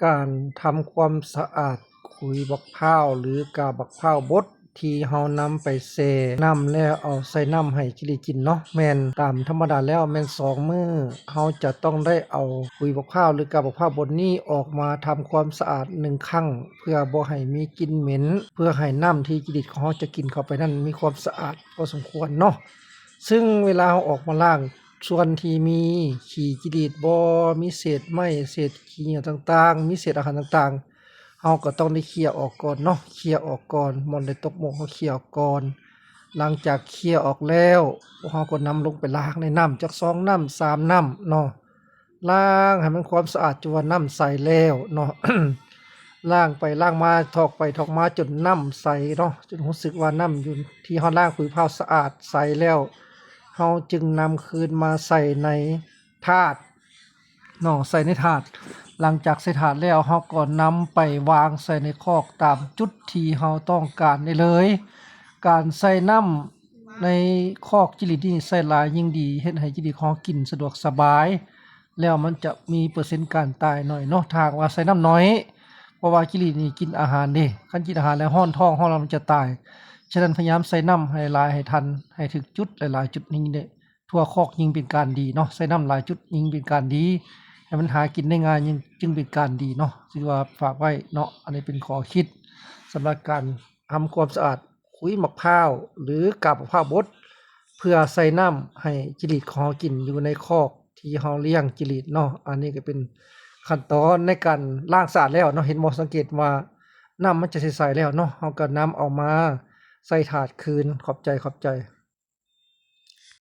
ການທຳຄວາມສະອາດຂຸຍບັກພ້າວ ຫຼື ກາບບັກພ້າວບົດ ທີ່ເຮົານຳໄປແຊ່ນ້ຳແລ້ວເອົາໃສ່ນ້ຳໃຫ້ຈິລິດກິນເນາະ, ແມ່ນຕາມທຳມະດາແລ້ວແມ່ນສອງມື້ ເຮົາຈະຕ້ອງໄດ້ເອົາຂຸຍບັກພ້າວ ຫຼື ກາບບັກພ້າວບົດນີ້ອອກມາທຳຄວາມສະອາດໜຶ່ງຄັ້ງ ເພື່ອບໍ່ໃຫ້ມີກິ່ນເໝັນ ເພື່ອໃຫ້ນ້ຳທີ່ຈິລິດຂອງເຮົາຈະກິນເຂົ້າໄປນັ້ນມີຄວາມສະອາດພໍສົມຄວນເນາະ. ຊຶ່ງເວລາເຮົາອອກມາລ້າງ ສ່ວນທີ່ມີຂີ້ຈິລິດບໍ ມີເສດໄມ້ ເສດຂີ້ເຫຍື້ອຕ່າງໆ ມີເສດອາຫານຕ່າງໆ ເຮົາກໍຕ້ອງໄດ້ເຄຍອອກກ່ອນເນາະ, ເຄຍອອກກ່ອນ ບ່ອນໃດຕົກໝົກເຮົາເຄຍອອກກ່ອນ. ຫຼັງຈາກເຄຍອອກແລ້ວ ພວກເຮົາກໍນຳລົງໄປລ້າງໃນນ້ຳຈັກສອງນ້ຳສາມນ້ຳເນາະ, ລ້າງໃຫ້ມັນຄວາມສະອາດຈົນວ່ານ້ຳໃສແລ້ວເນາະ. ລ້າງໄປລ້າງມາ ຖອກໄປຖອກມາຈົນນ້ຳໃສເນາະ, ຈົນຮູ້ສຶກວ່ານ້ຳຢູ່ທີ່ເຮົາລ້າງຂຸຍພາວສະອາດໃສແລ້ວ ເຮົາຈຶ່ງນຳຄືນມາໃສ່ໃນຖາດເນາະ, ໃສ່ໃນຖາດ. ຫຼັງຈາກໃສ່ຖາດແລ້ວ ເຮົາກໍນຳໄປວາງໃສ່ໃນຄອກຕາມຈຸດທີ່ເຮົາຕ້ອງການໄດ້ເລີຍ. ການໃສ່ນ້ຳໃນຄອກຈິລິດນີ້ໃສ່ຫຼາຍຍິ່ງດີ, ເຮັດໃຫ້ຈິລິດຂອງເຮົາກິນສະດວກສະບາຍ ແລ້ວມັນຈະມີເປີເຊັນການຕາຍໜ້ອຍເນາະ ຖ້າຫາກວ່າໃສ່ນ້ຳໜ້ອຍ, ເພາະວ່າຈິລິດນີ້ກິນອາຫານເດ້, ຄັນກິນອາຫານແລ້ວຮ້ອນທ້ອງ ຮ້ອນແລ້ວມັນຈະຕາຍ. ສະນັ້ນພະຍາຍາມໃສ່ນ້ຳໃຫ້ຫຼາຍ ໃຫ້ທັນ ໃຫ້ຖືກຈຸດ ຫຼາຍໆຈຸດ ຍິ່ງໄດ້ທົ່ວຄອກຍິ່ງເປັນການດີເນາະ, ໃສ່ນ້ຳຫຼາຍຈຸດຍິ່ງເປັນການດີ ໃຫ້ມັນຫາກິນໄດ້ງ່າຍ ຍິ່ງຈຶ່ງເປັນການດີເນາະ. ຖືວ່າຝາກໄວ້ເນາະ, ອັນນີ້ເປັນຂໍ້ຄິດສຳລັບການທຳຄວາມສະອາດຂຸຍໝາກພ້າວ ຫຼື ກາບໝາກພ້າວບົດ ເພື່ອໃສ່ນ້ຳໃຫ້ຈິລິດຂອງເຮົາກິນຢູ່ໃນຄອກທີ່ເຮົາລ້ຽງຈິລິດເນາະ. ອັນນີ້ກໍເປັນຂັ້ນຕອນໃນການລ້າງສະອາດແລ້ວເນາະ, ເຫັນບໍ່ ສັງເກດວ່ານ້ຳມັນຈະໃສໆແລ້ວເນາະ, ເຮົາກໍນຳເອົາມາໃສ່ຖາດຄືນ. ຂອບໃຈ ຂອບໃຈ.